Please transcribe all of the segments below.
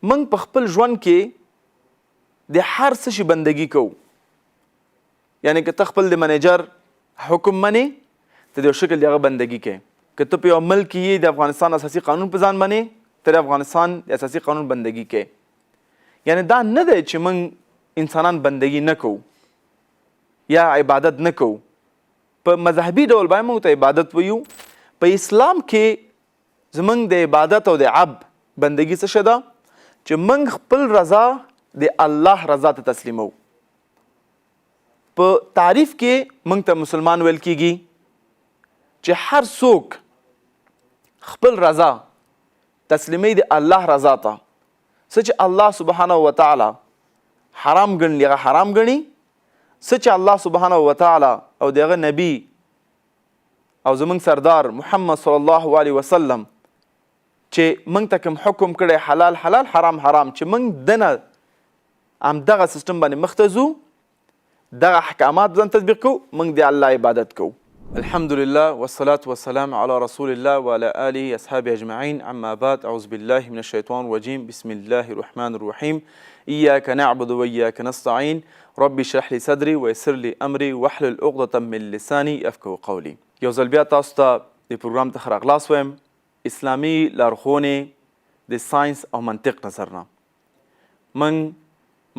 موږ په خپل ژوند کې د هر څه شي بندګي کوو. یعنی که ته خپل د منیجر حکم منې، ته د یو شکل د هغه بندګي کوې. که ته په یو ملک کې یې، د افغانستان اساسي قانون په ځان منې، ته د افغانستان د اساسي قانون بندګي کوې. یعنی دا نه دی چې موږ انسانان بندګي نه کوو یا عبادت نه کوو. په مذهبي ډول باندې موږ ته عبادت ویو. په اسلام کې زمونږ د عبادت او د عب بندګي څه شی ده؟ چې موږ خپل رضا د الله رضا ته تسلیمو. په تعریف کې موږ ته مسلمان ویل کیږي چې هر څوک خپل رضا تسلیمي د الله رضا ته، څه چې الله سبحانه وتعالی حرام ګڼلی هغه حرام ګڼي، څه چې الله سبحانه وتعالی او د هغه نبی او زمونږ سردار محمد صلی الله علیه وسلم چې مونږ ته کوم حکم کړی، حلال حلال، حرام حرام، چې مونږ دنه همدغه سیستم باندې مخته ځو، دغه احکامات ځان تطبیق کوو، مونږ د الله عبادت کوو. الحمد لله والصلاة والسلام على رسول الله وعلى آله أصحابه أجمعين، أما بعد، أعوذ بالله من الشيطان الرجيم، بسم الله الرحمن الرحيم، إياك نعبد وإياك نستعين، رب اشرح لي صدري ويسر لي أمري واحلل عقدة من لساني يفقهوا قولي. یو ځل بیا تاسو ته د پروګرام ته ښه راغلاست وایم. اسلامي لارښوونې د ساینس او منطق نظر نه موږ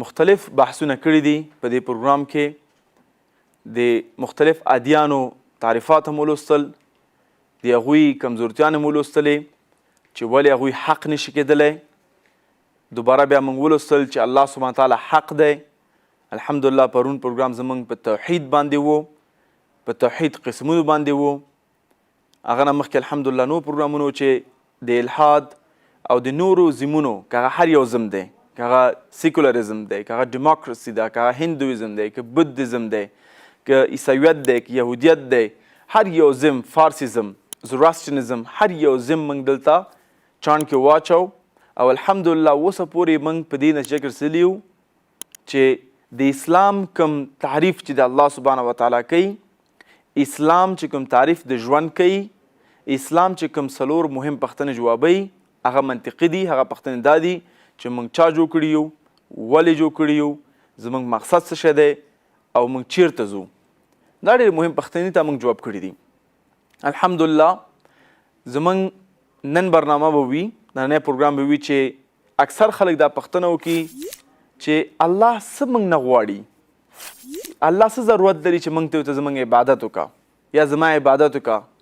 مختلف بحثونه کړي دي. په دې پروګرام کې د مختلف ادیانو تعریفات هم ولوستل، د هغوی کمزورتیانې هم ولوستلې چې ولې هغوی حق نشي کېدلی. دوباره بیا موږ ولوستل چې الله سبحانه وتعالی حق دی. الحمدلله پرون پروګرام زموږ په توحید باندې وو، په توحید قسمونو باندې وو. هغه نه مخکې الحمدلله نور پروګرامونه وو چې د الحاد او د نورو زمونو، که هغه هر یو زم دی، که هغه سیکولریزم دی، که هغه دیموکراسي ده، که هغه هندویزم دی، که بودیزم دی، که عیسویت دی، که یهودیت دی، هر یو زم، فارسیزم، زوراسټنزم، هر یو زم موږ دلته چاڼ کې واچو. او الحمدلله اوسه پورې موږ په دې نتیجه کې رسېدلي یو چې د اسلام کوم تعریف چې د الله سبحانه وتعالی کوي، اسلام چې کوم تعریف د ژوند کوي، اسلام چې کوم څلور مهم پوښتنې جوابوي، هغه منطقي دي. هغه پوښتنې دا دي چې موږ چا جوړ کړي یو، ولې جوړ کړي یو، زموږ مقصد څه شی دی او موږ چیرته ځو. دا ډېرې مهم پوښتنې ته موږ جواب کړي دي. الحمدلله زموږ نن برنامه به وي، نننی پروګرام به وي چې اکثر خلک دا پوښتنه وکړي چې الله څه موږ نه غواړي، الله څه ضرورت لري چې موږ ته زموږ عبادت وکړه یا زما عبادت وکړه.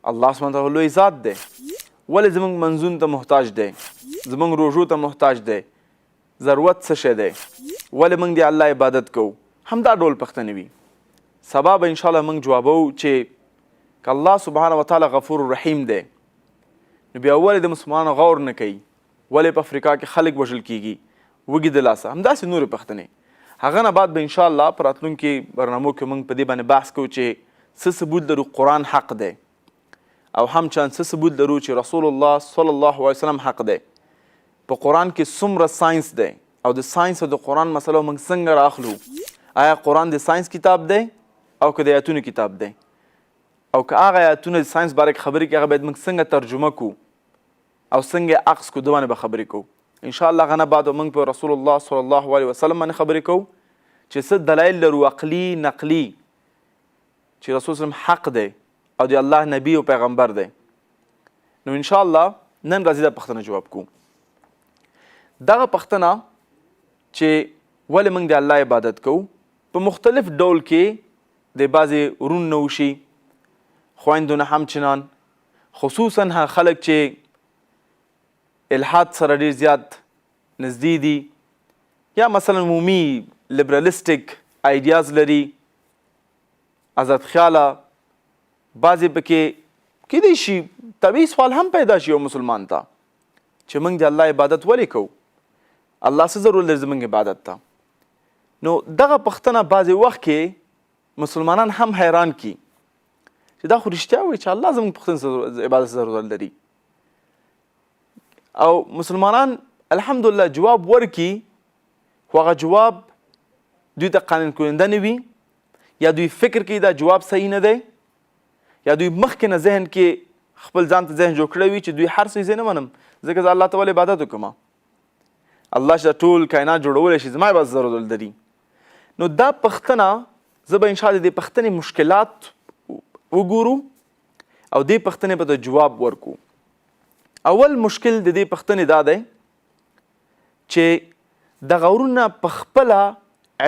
الله سبحانه وتعالی لوی ذات دی، ولې زموږ منځونو ته محتاج دی، زموږ روژو ته محتاج دی، ضرورت څه شی دی، ولې موږ د الله عبادت کوو؟ همدا ډول پوښتنې وي. سبا به انشاءالله موږ جوابوو چې که الله سبحانه وتعالی غفور رحیم دی، نو بیا ولې د مسلمانانو غور نه کوي، ولې په افریقا کې خلک وژل کیږي وږي د لاسه، همداسې نورې پوښتنې. هغه نه بعد به انشاءالله په راتلونکي برنامو کې موږ په دې باندې بحث کوو چې څه ثبوت لرو قرآن حق دی، او هم چان څه ثبوت لرو چې رسول الله صلی الله علیه وسلم حق دی. په قرآن کې څومره ساینس دی او د ساینس او د قرآن مسله موږ څنګه راخلو؟ آیا قرآن د ساینس کتاب دی او که د آیاتونو کتاب دی؟ او که هغه آیاتونه د ساینس باره کې خبرې کوي، هغه باید موږ څنګه ترجمه کو او څنګه یې عکس کو، ده باندې به خبرې کوو انشاءالله. هغه نه بعد به موږ په رسول الله صلی الله علیه وسلم باندې خبرې کوو چې څه دلایل لرو عقلي نقلي چې رسول وسلم حق دی او د الله نبی او پیغمبر دی. نو انشاءالله نن راځي دا پوښتنه جواب کو. دغه پوښتنه چې ولې موږ د الله عبادت کوو، په مختلف ډول کې د بعضې ورونو نه وشي، خویندو نه همچنان، خصوصا هغه خلک چې الحاد سره ډیر زیات نږدې دي یا مثلا عمومي لیبرالیستیک ایډیاز لري، ازاد خیاله، بعضې پکې کیدای شي طبیعي سوال هم پیدا شي یو مسلمان ته چې موږ د الله عبادت ولې کوو، الله څه ضرورت لري زموږ عبادت ته؟ نو دغه پوښتنه بعضې وخت کې مسلمانان هم حیران کی چې دا خو رښتیا وایي چې الله زموږ پوښتنې عبادت څه ضرورت لري. او مسلمانان الحمدلله جواب ورکي، خو هغه جواب دوی ته قانع کننده نه وي، یا دوی فکر کوي دا جواب صحیح نه دی، یا دوی مخکې نه ذهن کې خپل ځان ته ذهن جوړ کړی وي چې دوی هر څه زه نه منم، ځکه زه الله ته ولې عبادت وکړم. الله چې ټول کائنات جوړولی شي، زما عبادت ضرورت لري؟ نو دا پښتنه زه به انشاءالله د پښتنې مشکلات وګورو او دې پښتنې به د جواب ورکو. اول مشکل د دې پښتنې دا دی چې دغه ورونه په خپله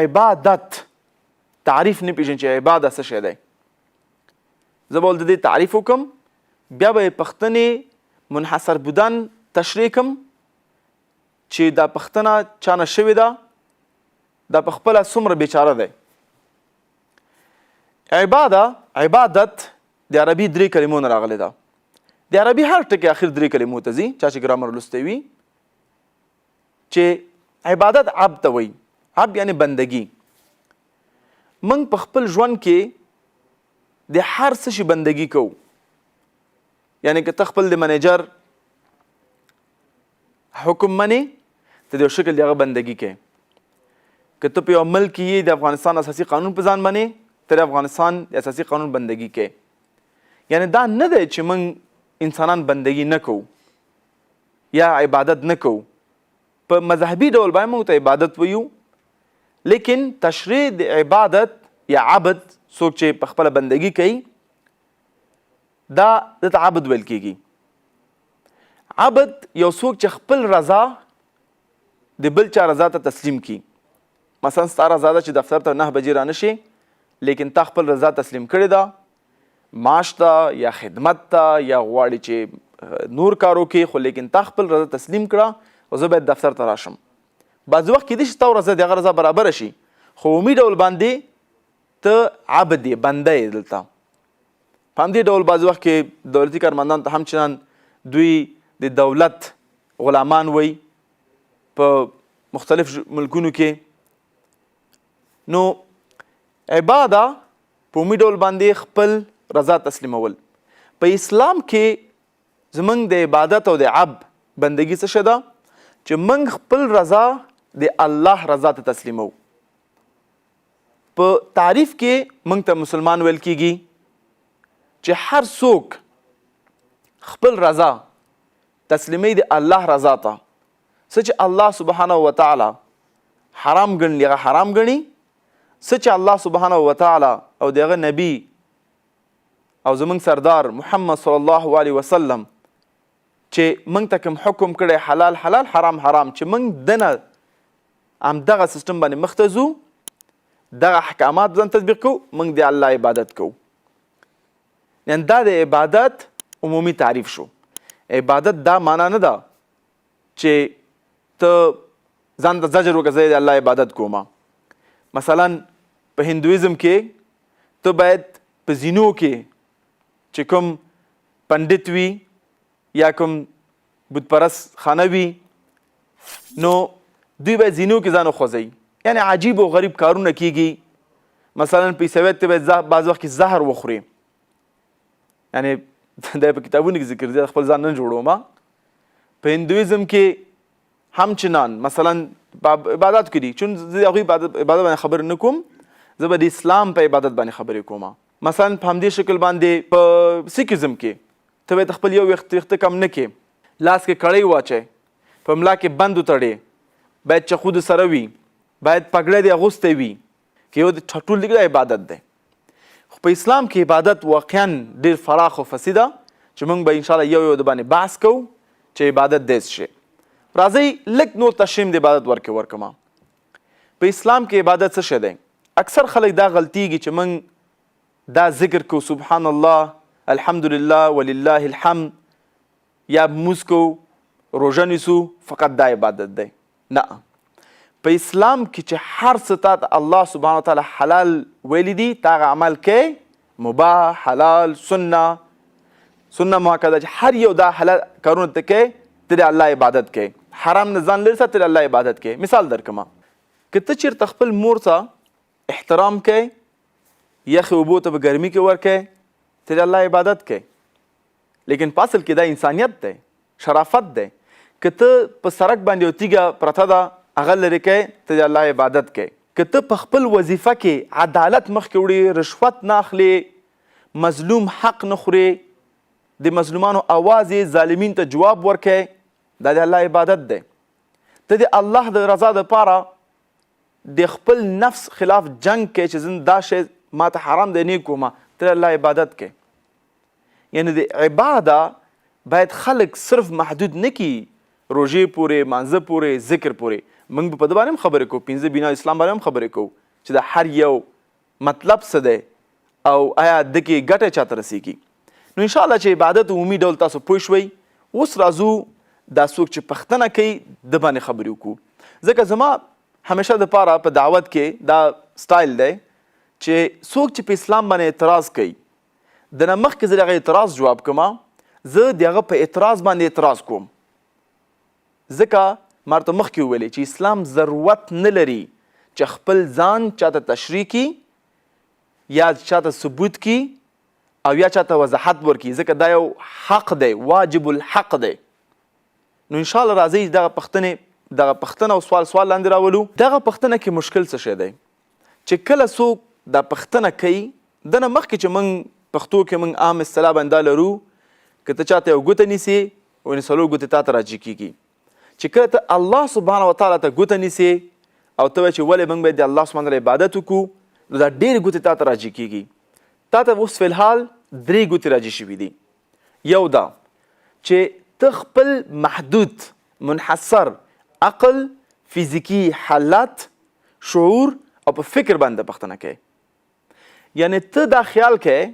عبادت تعریف نه پیژني چې عبادت څه شی دی. زه به د دې تعریف وکم، بیا به پښتنې منحصر بودن تشریح کم چې دا پښتنه چا نه شوې ده، دا په خپله څومره بیچاره دی. عبادت د عربي درې کلمو نه راغلې ده. د عربي هر ټکی اخر درې کلمو ته ځي، چا چې ګرامر لوستی وي، چې عبادت عبد ته وایي. عبد یعنی بندگی. موږ په خپل ژوند کې د هر څه شي بندگی کوو. یعنی که ته خپل د منیجر حکم منې، ته د یو شکل د هغه بندگی کوې. که ته په یو ملک کې یې، د افغانستان اساسي قانون په ځان منې، ته د افغانستان د اساسي قانون بندگی کوې. یعنی دا نه دی چې موږ انسانان بندگی نه کوو یا عبادت نه کوو. په مذهبي ډول باندې موږ ته عبادت ویو، لیکن تشریح د عبادت یا عبد، څوک چې په خپله بندگی کوي، دا دته عبد ویل کیږي. عبد یو څوک چې خپل رضا د بل چا رضا ته تسلیم کی. مثلا ستا رضا ده چې دفتر ته 9 بجې رانه شي، لیکن تا خپل رضا تسلیم کړې ده، معاش ته یا خدمت ته یا غواړي چې نور کار وکړي، خو لیکن تا خپل رضا تسلیم کړه او زه باید دفتر ته راشم. بعضې وخت کېدای شي ستا رضا د هغه رضا برابره شي، خو عمومي ډول باندې ته عبد یې، بنده یې. دلته په همدې ډول بعضې وخت کې دولتي کارمندان ته همچنان دوی د دولت غلامان وایي په مختلف ملکونو کې. نو عباده په عمومي ډول باندې خپل رضا تسلیمول. په اسلام کې زمونږ د عبادت او د عب بندگی څه شی ده؟ چې موږ خپل رضا د الله رضا ته تسلیمو. په تعریف کې موږ ته مسلمان ویل کیږي چې هر څوک خپل رضا تسلیموي د الله رضا ته، څه چې الله سبحانه وتعالی حرام ګڼلي هغه حرام ګڼي، څه چې الله سبحانه وتعالی او د هغه نبی او زمونږ سردار محمد صلی الله علیه وسلم چې موږ ته کوم حکم کړی، حلال حلال، حرام حرام، چې موږ دنه همدغه سیستم باندې مخته ځو، دغه احکامات ځان تطبیق کوو، موږ د الله عبادت کوو. یعنی دا د عبادت عمومي تعریف شو. عبادت دا معنا نه ده چې ته ځان ته زجر وکړه زه د الله عبادت کوم. مثلا په هندویزم کې ته باید په زینو کې چې کوم پندت وي یا کوم بت پرست خانه وي، نو دوی باید زینو کې ځان وخوځوي. یعنی عجیب او غریب کارونه کیږي. مثلا په عیسویت ته باید بعض وخت کې زهر وخوري، یعنی دا په کتابونو کې ذکر دی، خپل ځان نه جوړوم. په هندویزم کې همچنان مثلا په عبادت کې دي، چون زه د هغوی عبادت باندې خبرې نه کوم، زه به د اسلام په عبادت باندې خبرې کوم. مثلا په همدې شکل باندې په سیکیزم کې ته باید خپل یو ویښته کم نه کړې، لاس کې کړۍ واچوې، په ملا کې بند وتړې، باید چخو د سره وي، باید پګړی دې اغوستی وي، که یو د ټول دې عبادت دی. خو په اسلام کې عبادت واقعا ډېر فراخ او فصیح ده چې موږ به انشاءالله یو یو د باندې بحث کوو چې عبادت دی څه شی. راځئ لږ نور تشریم د عبادت ورکې ورکړم. په اسلام کې عبادت څه شی دی؟ اکثر خلک دا غلطیږي چې موږ دا ذکر کوو سبحان الله الحمدلله ولله الحمد، یا لمونځ کوو، روژه نیسو، فقط دا عبادت دی. نه، په اسلام کې چې هر څه تا ته الله سبحانه وتعالی حلال ویلي دي، تا هغه عمل کوې، مباح، حلال، سنه، سنه مؤکده، چې هر یو دا حلال کارونه ته کوې، ته د الله عبادت کوې. حرام نه ځان لرې ساته، ته د الله عبادت کوې. مثال درکړم، که ته چېرته خپل مور ته احترام کوې، یخې اوبو ته په ګرمي کې ورکوې، ته د الله عبادت کوې. لیکن په اصل کې دا انسانیت دی، شرافت دی. که ته په سرک باندې یو تیږه پرته ده هغه لرې کوې، ته د الله عبادت کوې. که ته په خپل وظیفه کې عدالت مخکې وړې، رشوت نه اخلې، مظلوم حق نه خورې، د مظلومانو اواز یې ظالمین ته جواب ورکوې، دا د الله عبادت دی. ته د الله د رضا دپاره د خپل نفس خلاف جنگ کوې چې زه دا شی ماته حرام دی نه کوم، ته د الله عبادت کوې. یعنی د عباده باید خلک صرف محدود نه کی روژې پورې، مانځه پورې، ذکر پورې. موږ به په ده باندې هم خبرې کوو، پنځه بنا اسلام باندې هم خبرې کوو چې د هر یو مطلب څه دی او آیا ده کې ګټه چاته رسیږي. نو ان شاء الله چې عبادت عمومي ډول تاسو پوه شوئ. اوس راځو دا څوک چې پښتنه کوي ده باندې خبرې وکړو، ځکه زما همیشه د پاره په دعوت کې دا سټایل دی چې څوک چې په اسلام باندې اعتراض کوي د نه مخکې زه د هغه اعتراض جواب کوم، زه د هغه په اعتراض باندې اعتراض کوم، ځکه ما ورته مخکې وویلې چې اسلام ضرورت نه لري چې خپل ځان چاته تشریح کړي یا چاته ثبوت کړي او یا چاته وضاحت ورکړي، ځکه دا یو حق دی، واجب الحق دی. نو ان شاء الله راځئ دغه پښتنې دغه پښتنه او سوال سوال لاندې راولو. دغه پښتنه کې مشکل څه شی دی چې کله څوک دا پښتنه کوي دنه مخکې چې موږ پښتو کې موږ عام اصطلاح باندې دا لرو، که ته چاته یو ګوته نیسې وینې څلور ګوتې تا ته راجع کېږي. چې کله ته الله سبحانه وتعالی ته ګوته نیسې او ته وایې چې ولې موږ باید د الله سبحانه وتعالی عبادت وکړو، نو دا ډېرې ګوتې تا ته راجع کېږي. تا ته اوس فلحال درې ګوتې راجع شوي دي. یو دا چې ته خپل محدود منحصر عقل، فزیکي حالت، شعور او په فکر باندې پښتنه کوې. یعنی ته دا خیال کوې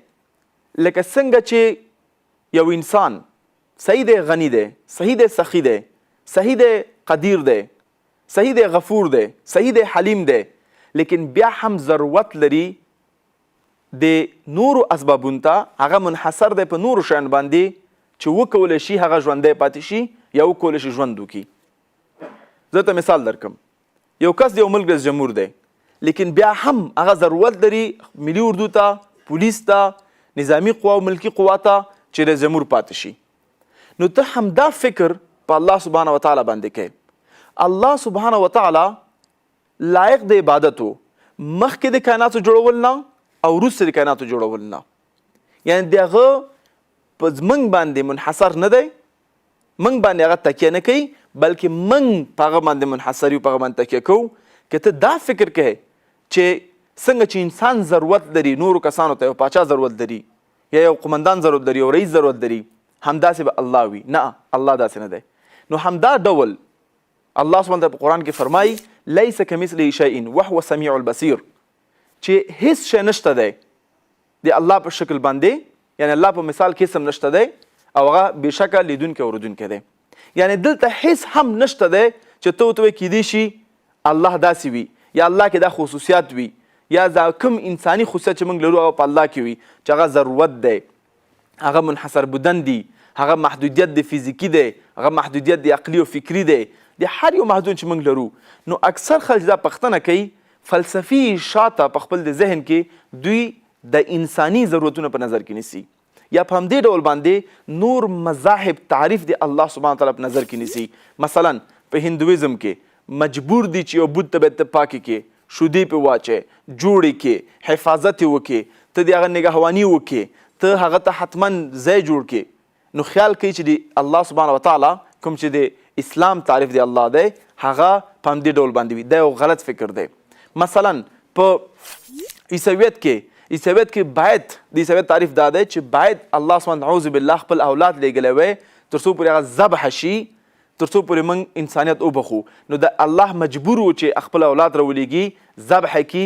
لکه څنګه چې یو انسان صحیح دی غنی دی، صحیح دی سخی دی، صحیح دی قدیر دی، صحیح دی غفور دی، صحیح دی حلیم دی، لیکن بیا هم ضرورت لري د نورو اسبابونو ته، هغه منحصر دی په نورو شیانو باندې چې وکولی شي هغه ژوندی پاتې شي یا وکولی شي ژوند وکړي. زه ته مثال درکم، یو کس د یو ملک رئیس جمهور دی، لیکن بیا هم هغه ضرورت لري ملي اردو ته، پولیس ته، نظامی قوا او ملکی قوا ته چې رئیس جمهور پاتې شي. نو ته همدا فکر په الله سبحانه وتعالی باندې کوې. الله سبحانه وتعالی لایق د عبادت و، مخکې د کائناتو جوړول نه او وروسته د کائناتو جوړول نه، یعنی د هغه په موږ باندې منحصر نه دی، موږ باندې هغه تکیه نه کوي، بلکې موږ په هغه باندې منحصر یو، په هغه باندې تکیه کوو. که ته دا فکر کوې چې څنګه چې انسان ضرورت لري نورو کسانو ته، یو پاچا ضرورت لري یا یو قومندان ضرورت لري، یو رئیس ضرورت لري، همداسې به الله وي. نه، الله داسې نه دی. نو همدا ډول الله سبحانه وتعالی په قرآن کې فرمایي لیس کمثله شیء وهو السمیع البصیر، چې هیڅ شی نشته دی د الله په شکل باندې، یعنی الله په مثال کې هیڅ هم نشته دی او هغه بېشکه لیدونکی او اورېدونکی دی. یعنی دلته هیڅ هم نشته دی چې ته ورته وایې کیدای شي الله داسې وي یا الله کې دا خصوصیات وي یا دا کوم انساني خصوصیات چې موږ لرو هغه په الله کې وي، چې هغه ضرورت دی، هغه منحصر بودن دي، هغه محدودیت د فزیکي دی، هغه محدودیت د عقلي او فکري دی، د هر یو محدود چې موږ لرو. نو اکثر خلک دا پوښتنه کوي فلسفي شاته په خپل د ذهن کې دوی د انساني ضرورتونه په نظر کې نیسي، یا په همدې ډول باندې نور مذاهب تعریف د الله سبحانه وتعالی په نظر کې نیسي. مثلا په هندویزم کې مجبور دي چې یو بت ته باید ته پاکې کې، شودې پې واچې، جوړې کې، حفاظت یې وکې، ته د هغه نګهواني وکې، ته هغه ته حتما ځای جوړ کې. نو خیال کوي چې د الله سبحانه وتعالی کوم چې د اسلام تعریف د الله دی هغه په همدې ډول باندې وي. دا یو غلط فکر دی. مثلا په عیسویت کې، عیسویت کې باید د عیسویت تعریف دا دی چې باید الله سبحانه نعوذ بالله خپل اولاد لېږلی وی تر څو پورې هغه ذبح شي، تر څو پورې موږ انسانیت وبخو. نو د الله مجبور و چې خپل اولاد راولېږي، ذبح کړي،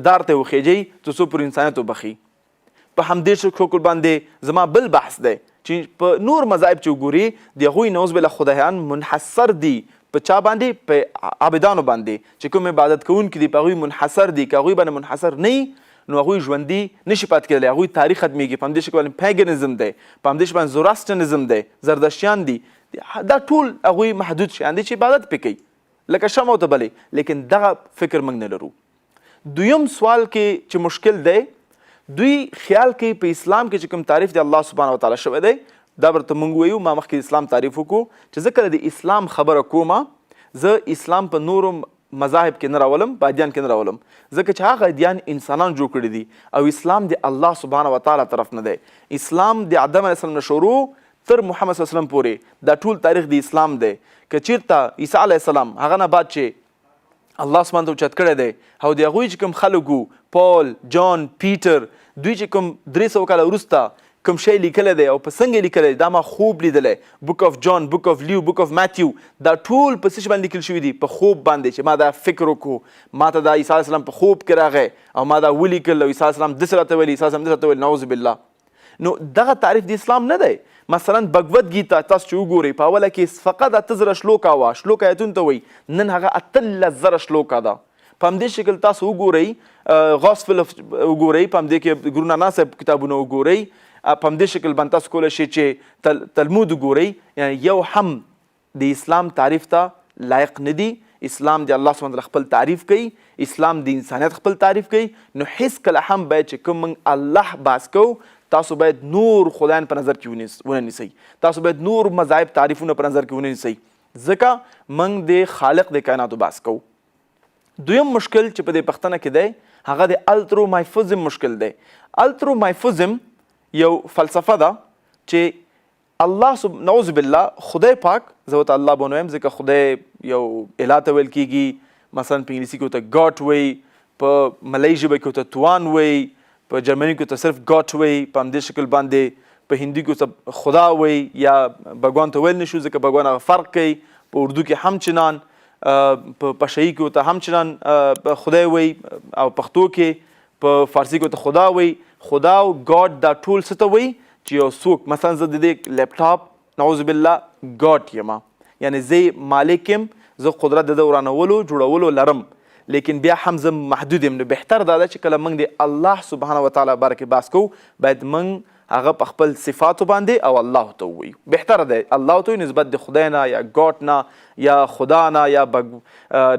دار ته یې وخېژوي تر څو پورې انسانیت وبخي. په همدې شکل باندې زما بل بحث دی چې په نور مذاهب چې وګوري د هغوی نعوذ بالله خدایان منحصر دي په چا باندې؟ په عابدانو باندې چې کوم عبادت کوونکي دي په هغوی منحصر دي. که هغوی باندې منحصر نه وي نو هغوی ژوندي نشي پاتې کېدلی، هغوی تاریخ ختمېږي. په همدې شکل باندې پیګنزم دی، په همدې شکل باندې زوراسټنزم دی، زردشتیان دي، دا ټول هغوی محدود شیان دي چې عبادت پرې کوي لکه شمع ته بلې، لیکن دغه فکر موږ نه لرو. دویم سوال کې چې مشکل دی، دوی خیال کوي په اسلام کې چې کوم تعریف دی الله سبحانه وتعالی شوی دی، دا ورته مونږ وایو. ما مخکې اسلام تعریف وکړو چې زه کله د اسلام خبره کوم، زه اسلام په نورو مذاهب کې نه راولم، په ادیان کې نه راولم، ځکه چې هغه ادیان انسانان جوړ کړي دي او اسلام د الله سبحانه وتعالی طرف نه دی. اسلام د آدم علیه السلام نه شروع تر محمد صلی الله علیه وسلم پورې دا ټول تاریخ د اسلام دی. که چیرته عیسی علیه السلام هغه نه بعد چې الله سبحانه ته اوچت کړی دی او د هغوی چې کوم خلک وو، پال، جان، پیټر، دوی چې کوم 300 کاله وروسته کوم شی لیکلی دی او په څنګه یې لیکلی دی، دا ما خوب لیدلی، بوک اف جان، بوک اف لیو، بوک اف ماتیو، دا ټول په څه شي باندې لیکل شوي دي؟ په خوب باندې، چې ما دا فکر وکړو، ما ته دا عیسی علیه السلام په خوب کې راغی او ما دا ولیکل او عیسی علیه السلام داسې راته ویلي، عیسی علیه السلام داسې راته ویلي، نعوذ بالله. نو دغه تعریف د اسلام نه دی. مثلا بګوت ګیتا تاسو چې وګورئ په اوله کې فقط 8000 شلوکا وه، شلوکا آیتونو ته وایي، نن هغه 18,000 شلوکا ده. په همدې شکل تاسو وګورئ غاسفل وګورئ، په همدې کې ګرو نانا صاحب کتابونه وګورئ، په همدې شکل باندې تاسو کولی شئ چې تلمود وګورئ. یعنی یو هم د اسلام تعریف ته لایق نه دي. اسلام د الله سبحانه وتعالی خپل تعریف کوي، اسلام د انسانیت خپل تعریف کوي. نو هیڅ کله هم باید چې کوم موږ الله بحث کوو، تاسو باید نور خدایان په نظر کې ونه نیسئ، تاسو باید نور مذاهب تعریفونه په نظر کې ونه نیسئ، ځکه موږ د خالق د کائناتو بحث کوو. دویم مشکل چې په دې پښتنه کې دی هغه د الترومایفزم مشکل دی. الترومایفزم یو فلسفه ده چې الله سب نعوذ بالله خدای پاک، زه ورته الله به ونه وایم ځکه خدای یو اله ته ویل کیږي، مثلا په انګلیسي کې ورته ګاټ وایي، په ملایي ژبه کې ورته توان وایي، په جرمني کې ورته صرف ګاټ وایي، په همدې شکل باندې په هندي کې ورته خدا وایي یا بګوان ته ویل نشو ځکه بګوان هغه فرق کوي، په اردو کې هم چنان، په پشهيي کې ورته هم چنان خدای وایي، او پښتو کې په فارسي کې ورته خدا وایي. خدا او ګاډ دا ټول څه ته وایي؟ چې یو څوک مثلا زه د دې لپټاپ نعوذ بالله ګاډ یم، یعنی زه مالک یم، زه قدرت د ده ورانولو جوړولو لرم، لیکن بیا هم زه محدود یم. نو بهتر دا ده چې کله موږ د الله سبحانه وتعالی باره کې بحث کوو باید موږ هغه په خپل صفاتو باندې او الله ته ووایو. بهتره دی الله ته نسبت د خدای نه یا ګاډ نه یا خدا نه یا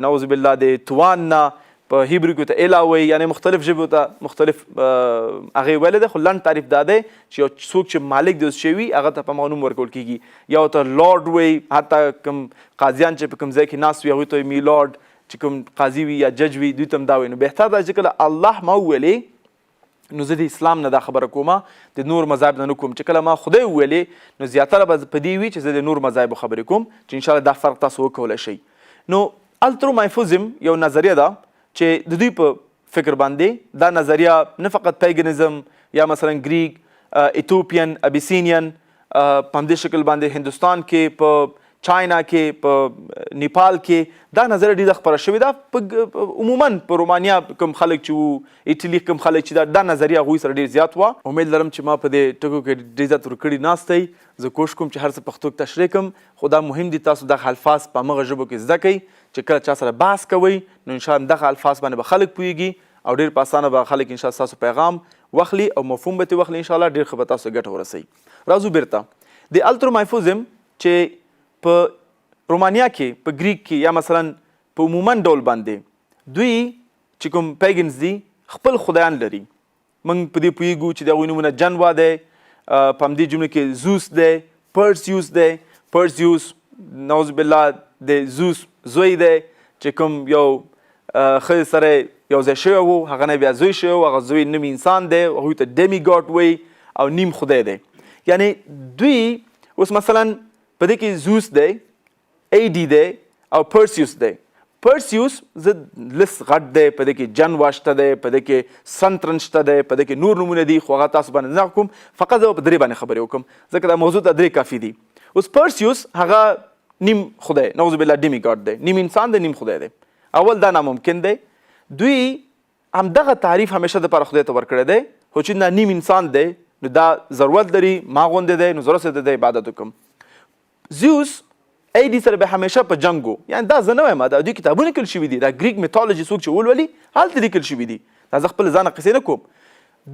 نعوذ بالله د توان نه، په هیبرو کې ورته الا وایي، یعنې مختلف ژبو ته مختلف هغې ویلی دی. خو لنډ تعریف دا دی چې یو څوک چې مالک د شی وي هغه ته په هماغه نوم ورکول کېږي، یا ورته لارډ وایي. حتی کوم قاضیان چې په کوم ځای کې ناست وي هغوی ته می لارډ، چې کوم قاضي وي یا جج وي دوی ته هم دا وایي. نو بهتر دا چې کله الله ما وویلې نو زه د اسلام نه دا خبره کوم، د نور مذاهب نه نه کوم. چې کله ما خدای وویلې نو زیاتره به په دې وي چې زه د نور مذاهبو خبرې کوم، چې انشاءالله دا فرق تاسو وکولی شئ. نو الترومایفوزم یو نظریه ده چې د دوی په فکر باندې دا نظریه نه فقط پیګنزم یا مثلا ګریک، ایتوپین، ابیسینین، په همدې شکل باندې هندوستان کې، په چاینا کې، په نیپال کې دا نظریه ډیره خپره شوې ده. په عموما په رومانیا کوم خلک چې وو، ایټالي کوم خلک چې دا نظریه هغوی سره ډیر زیات وه. امید لرم چې ما په دې ټکو کې ډیر زیات ورکړي ناست دی. زه کوښښ کوم چې هر څه پښتو کې تشریح کړم، خو دا مهم دي تاسو دغه الفاظ په همغه ژبو کې زده کړئ چې کله چا سره بحث کوئ نو انشاءالله دغه الفاظ باندې به خلک پوهیږي او ډیر په اسانه به خلک انشاءالله ستاسو پیغام واخلي او مفهوم به ترې واخلي، انشاءالله ډیر ښه به تاسو ګټه ورسوي. راځو بیرته د الترومایفوزم چې په رومانیا کې، په ګریک کې یا مثلا په عموما ډول باندې دوی چې کوم پیګنز دي خپل خدایان لري. موږ په دې پوهیږو چې د هغوی نومونه جنوا دی، په همدې جمله کې زوس دی، پرسیوس دی. پرسیوس نعوذ بالله د زوس زوی دی چې کوم یو ښځې سره یو ځای شوی و، هغه نه بیا زوی شوی و، هغه زوی نیم انسان دی، هغوی ته ډیمی ګاډ وایي او نیم خدای دی. یعنی دوی اوس مثلا په دې کې زوس دی، ایډي دی او پرسیوس دی. پرسیوس زه لست غټ دی، په دې کې جنوا شته دی، په دې کې سنترن شته دی، په دې کې نور نومونه دي، خو هغه تاسو باندې نه کوم، فقط زه په درې باندې خبرې وکم ځکه دا موضوع ته درې کافي دي. اوس پرسیوس هغه نیم خدای نعوذ بالله ډیمی ګاډ دی، نیم انسان دی، نیم خدای دی. اول دا ناممکن دی. دوی همدغه تعریف همیشه د پاره خدای ته ورکړی دی، خو چې دا نیم انسان دی نو دا ضرورت لري، ما غوندې دی، نو ضرورت سره د عبادت وکم. زیوس ایډي سره به همیشه په جنګ وو، یعنی دا زه نه وایم، دا دوی کتابونه لیکل شوي دي، دا ګریک میتولوژي څوک چې ولولي هلته لیکل شوي دي، دا زه خپل ځانه قصې نه کوم.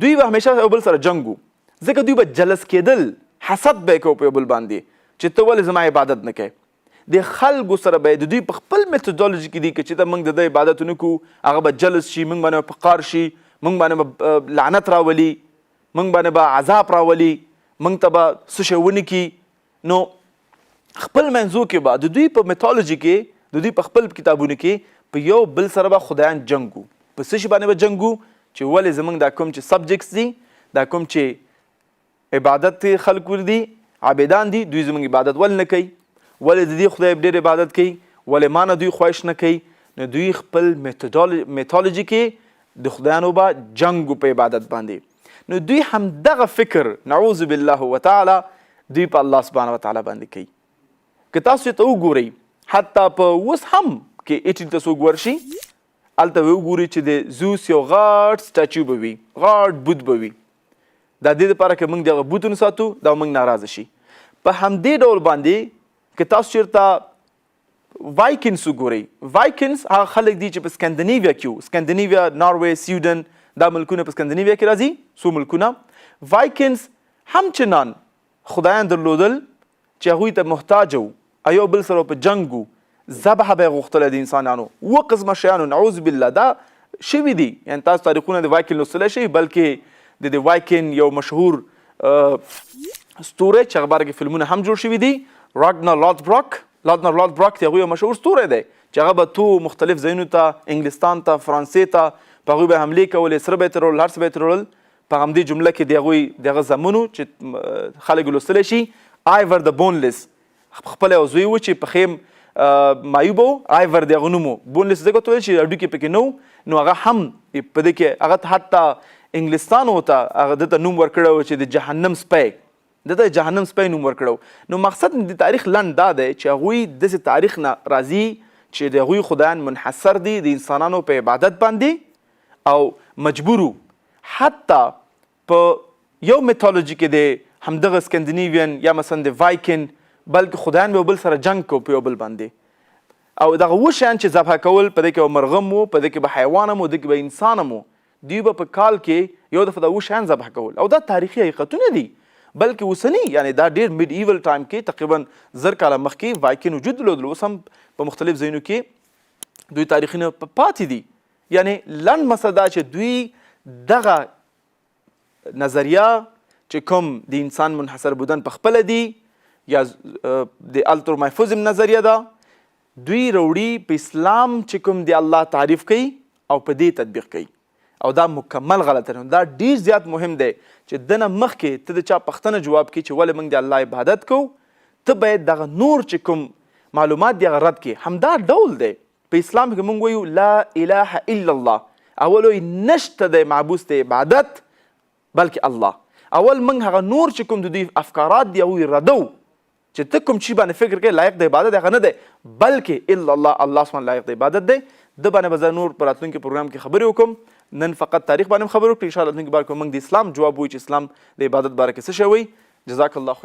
دوی به همیشه یو بل سره جنګ وو، ځکه دوی به جلس کېدل، حسد به یې کوو په یو بل باندې چې ته ولې زما عبادت نه کوې. د خلکو سره به د دوی په خپل میتودولوژي کې دي که چېرته موږ د ده عبادت ونه کړو هغه به جلس شي، موږ باندې به په قار شي، موږ باندې به لعنت راولي، موږ باندې به عذاب راولي، موږ ته به څه شی ونه کړي. نو خپل منځو کې به د دوی په میتولوژي کې، د دوی په خپل کتابونو کې په یو بل سره به خدایان جنګ وو. په څه شي باندې به جنګ وو؟ چې ولې زمونږ دا کوم چې سبجیکټس دي، دا کوم چې عبادت خلک ور دي، عابدان دي، دوی زمونږ عبادت ولې نه کوي، ولې د دې خدای ډېر عبادت کوي، ولې ما نه دوی خواهش نه کوي؟ نو دوی خپل میتولوژي کې د خدایانو به جنګ په عبادت باندې. نو دوی هم دغه فکر نعوذ بالله وتعالی دوی په الله سبحانه وتعالی باندې کوي. که تاسو ته وګورئ، حتی په اوس هم کې ایټلی ته څوک ورشي، هلته به وګوري چې د زوس یو غټ statue به وي، غټ بت به وي. دا دې لپاره که موږ دغه بتونه ساتو، دا موږ ناراضه شي. په همدې ډول باندې که تاسو چېرته وایکنس وګورئ، وایکنس هغه خلک دي چې په سکندنیویا کې وو. سکندنیویا، ناروې، سویډن، دا ملکونه په سکندنیویا کې راځي، څو ملکونه. وایکنس همچنان خدایان درلودل چې هغوی ته محتاج وو او یو بل سره په جنګ وو، ذبح به یې غوښتله د انسانانو، اووه قسمه شیانو، نعوذ بالله دا شوي دي. یعنې تاسو تاریخونه د وایکن لوستلی شئ، بلکې د وایکن یو مشهور ستوری چې هغه باره کې فلمونه هم جوړ شوي دي، راګنر لادبراک، لادنر لادبراک د هغوی یو مشهور ستوری دی چې هغه به تو مختلف ځایونو ته، انګلستان ته، فرانسې ته، په هغوی به حملې کولې، سره به یې ترې وړل، هر څه به یې ترې وړل. په همدې جمله کې د هغوی د هغه زامنو چې خلک لوستلی شي، آیور د بونلیس خپل یو زوی و چې پښې معیوب و، آیور د هغه نوم و، بونلیس ځکه ورته ویل چې هډوکي پکې نه وو. نو هغه هم په دې کې هغه ته حتی انګلستان ورته هغه ده ته نوم ورکړی و چې د جهنم سپی، ده ته جهنم سپی نوم ورکړی. نو مقصد د تاریخ لنډ دا دی چې هغوی داسې تاریخ نه راځي چې د هغوی خدایان منحصر دي د انسانانو په عبادت باندې او مجبور وو. حتی په یو میتولوژي کې د همدغه سکندنیوین یا مثلا د وایکن، بلکې خدایان به بل سره جنګ کو په یو بل باندې. او دغه اووه شیان چې ذبح کول، په دې کې به مرغم وو، په دې کې به حیوان هم وو، دې کې به انسان هم وو. دوی به په کال کې یو دفعه دا اووه شیان ذبح کول، او دا تاریخي حقیقتونه دي. بلکې اوسني، یعنې دا ډېر medieval time کې، تقریبا 1000 کاله مخکې وایکن وجود درلودل، اوس هم په مختلف ځایونو کې دوی تاریخونه پاتې دي. یعنې لنډ مسله دا چې دوی دغه نظریه چې کوم د انسان منحصر بودن په خپله دي یا د الترومایفوزم نظریه ده، دوی وروړي په اسلام چې کوم د الله تعریف کوي او په دې تطبیق کوي، او دا مکمل غلطه ده. دا ډیر زیات مهم دی چې دنه مخکې ته د چا پوښتنه جواب کړي چې ولې موږ د الله عبادت کوو، ته باید دغه نور چې کوم معلومات دي هغه رد کړې. همدا ډول دی په اسلام کې موږ وایو لا اله الا الله، اول وایي نشته دی معبود ته عبادت بلکې الله. اول موږ هغه نور چې کوم د دوی افکارات دي هغوی ردو، چې ته کوم چی باندې فکر کوې لایق د عبادت هغه نه دی، بلکې الا الله، الله سبحانه لایق د عبادت دی. ده باندې به زه نور په راتلونکي پروګرام کې خبرې وکړم. نن فقط تاریخ باندې خبرې وکړو، ان شاء الله راتلونکي بار کې موږ د اسلام جواب وایو چې اسلام د عبادت باره کې څه شی وایي. جزاک الله خیر.